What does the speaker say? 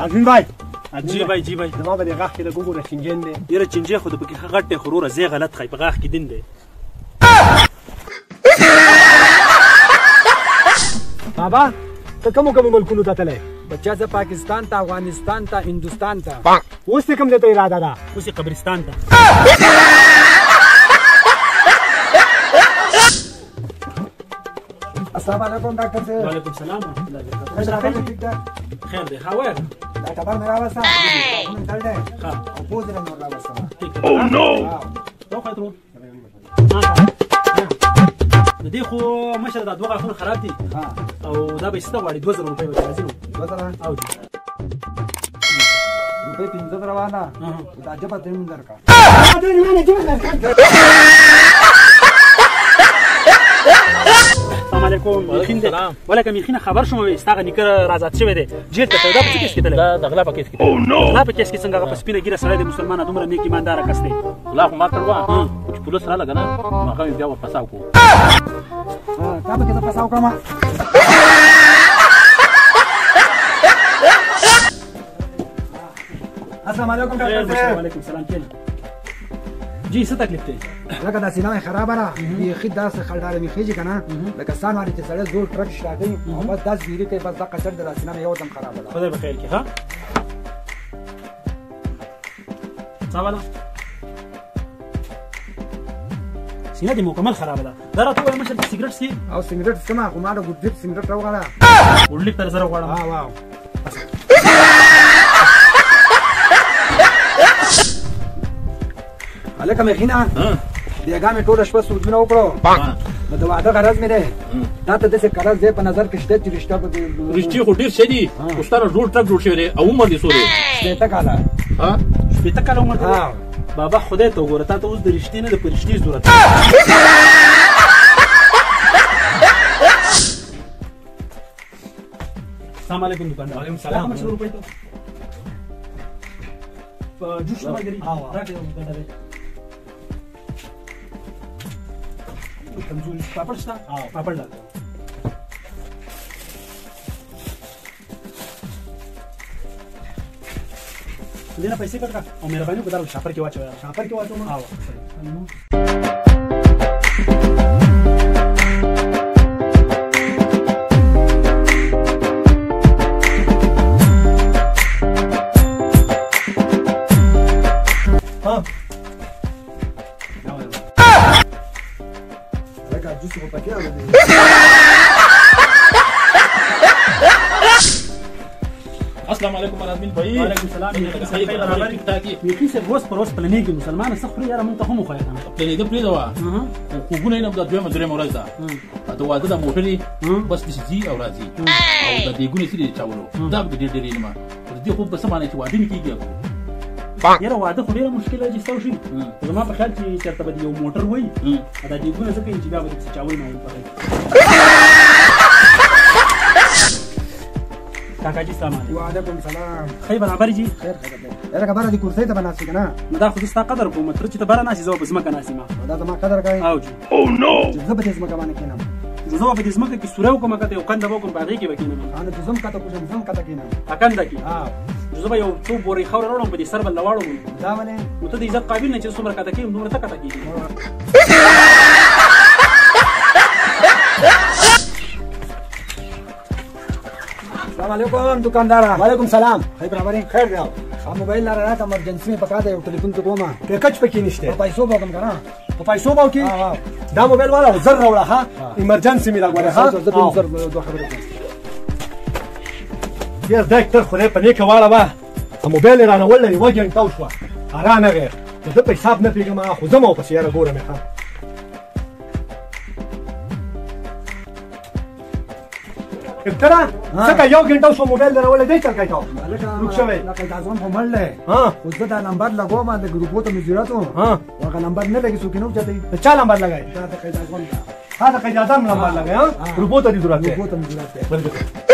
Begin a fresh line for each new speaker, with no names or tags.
عظیم بھائی
جی بھائی جی بھائی
زما په دې غاښ کې لږ وګوره چینجن دی.
یاره چینجی خو د پکې ښه غټ دی خو وروره ځای غلط ښایي، په غاښ کې دین دی.
بابا ته کومو کومو ملکونو ته تللی؟
بچا زه پاکستان ته، افغانستان ته، هندوستان ته.
اوس دې کوم ځای ته اراده ده؟
اوس یې قبرستان ته.
السلام علیکم ډاکټر صاحب.
وعلیکم السلام ورحمة الله وبرکاته. خیر دی؟ ښه وایه.
دا ټبر مې راوسته، غاښونه مې تړلی او پوزې له مې ور راوسته.
او نو راوخایه ترور. د دې خو مشره دا دوه غاښونه خراب دي او دا به څه غواړي؟ 2000 روپۍ به راځي.
2000؟
او جي
روپۍ 5000 وانه دا جبه درې مونږ درکړه.
السلام علیکم. السلام. ولکه میخینه خبر شوم وي ستا نیکه را آزاد شوی دی جیل ته. دا په څه کیس کې تللی؟
دا د غلا په کیس کې.
او نو غلا په کیس کې څنګه؟ هغه په سپینه ږیره سړی دی، مسلمانه دومره نیک ایمانداره کس دی.
غلا خو ما کړې وه، خو چې پولیس راله که نه هغه مې بیا ورپساو کړو.
تا پکې زه پساو کړم. السلام علیکم ډاکټر صاحب.
وعلیکم السلام. کښېنه. جی څه تکلیف دی؟
لکه دا سینه مې خرابه ده، بیخي داسې خلډاله مې خېږي که نه لکه سان واري چې سړی زوړ ټرک شلاکوي او بس داسې بیري کوي، بس دقه چرته دا سینه مې یو دم خرابه ده.
خدای به خیر کړي. ښه څه والا سینه دې مکمل خرابه ده. دا راته ووایه مشر چې سګرټ څکې؟
او سګرټ څکم، خو ما له ګوډلیف سګرټ راوغواړه.
ګوډلیف تر زه راوغواړم.
واو. هلکه مې ښینه بېګا مې ټوله شپه سوچونه وکړو، نو د واده غرض مې دی. تا ته داسې قرض دی په نظر کې شته چې رشته به
رشتې خو ډېر ښه دي، خو ستا نه جوړ ټرک جوړ شوی دی. او عمر دې څو دی؟
60 کاله.
60 کاله عمر دی؟ بابا خدای ته وګوره، تا ته اوس د رشتې نه د پرشتې ضرورت. السلام علیکم دکاندار.
وعلیکم السلام.
روپۍ ته په جوش ملګري راکړه دکاندار. کمزوري پاپړ شته؟ پاپړ راکړه. دې نه پیسې کټ کړه او مهرباني وکړه دا شاپر کې واچوه.
شاپر کې واچوم؟
او
السلام علیکم رازمین بھائی.
وعلیکم السلام. میخي صاحب روز پر روز پلنېږي مسلمانه څه خوري؟ یاره مونږ ته هم وښایه که نه.
پلنېده پرېږده وه، خو خوبونه یې نه. دا دویمه درېیمه ورځ ده د واده د موټرې بس داسې ځي او راځي او د دیګونه څه دي چاولو دا به ډېر ډېر نه ما د دې خوب به څه معنی چې واده نه کېږي.
یاره واده خو ډېره مشکله چې ستا وشي. زما په خیال چې چېرته به یو موټر وي دا دیګونه ځکه چې بیا به دې چاول ماول پخوي. کاکا جی سلام علیکم.
وعلیکم السلام.
ښه برابر جی؟
خیر خیر دی. یاره که بره دې کرسۍ ته به ناست یې که نه؟
نو دا خو زه ستا قدر کوم، تر چې ته بره ناست یې زه به په ځمکه ناست یم.
دا زما قدر کوې؟
او جی.
او نو
چې زه په دې ځمکه باندې کښېنم.
زه به په دې ځمکه کې سوری وکړم، که ته یو کنده به وکړم په هغې کې به کښېنم.
نو چې زه هم کښته کوشم، زه هم کښته کښېنم.
په کنده کې؟ زه به یو څو بورې خاوره راوړم په دې سر به له واړوم.
دا ولې؟
نو ته د عزت قابل نه چې څومره کښته کښېنم دومره ته کښته کېږي.
السلام علیکم دکاندار.
وعلیکم سلام.
خیر برابر؟
خیر دی.
موبایل لاره راکړه، ایمرجنسي مې پکار دی، یو ټلیفون ته کوم.
پیکج پکې نشته.
په پیسو به وکړم که نه؟
په پیسو به وکړې؟ دا موبایل والا زر راوړه. ښه ایمرجنسي مې راغواړه. ښه
زه به زر دوه خبرې کوم.
یار ډاکټر خدای په نیکه واړوه، موبایل یې رانه وړلی یوه ګنټه وشوه رانغی، زه په حساب نه پوهېږم، خو ځم ورپسې یاره ګورم یې. ښه کپتره څنګه یو ګنټه شو موبایل دراولې دی چل کوي
روک شوی لکه دا ځوان خو مړ دی. خو زه دا نمبر لګوم د ګروپو ته مې ضرورت و، هغه نمبر نه لګي څوک یې نه اوچتوي.
د چا نمبر لګوي؟
دا د قید اعظم ده.
ها د قید اعظم نمبر لګوي. ها روپو ته دې ضرورت دی؟
روپو ته مې ضرورت دی.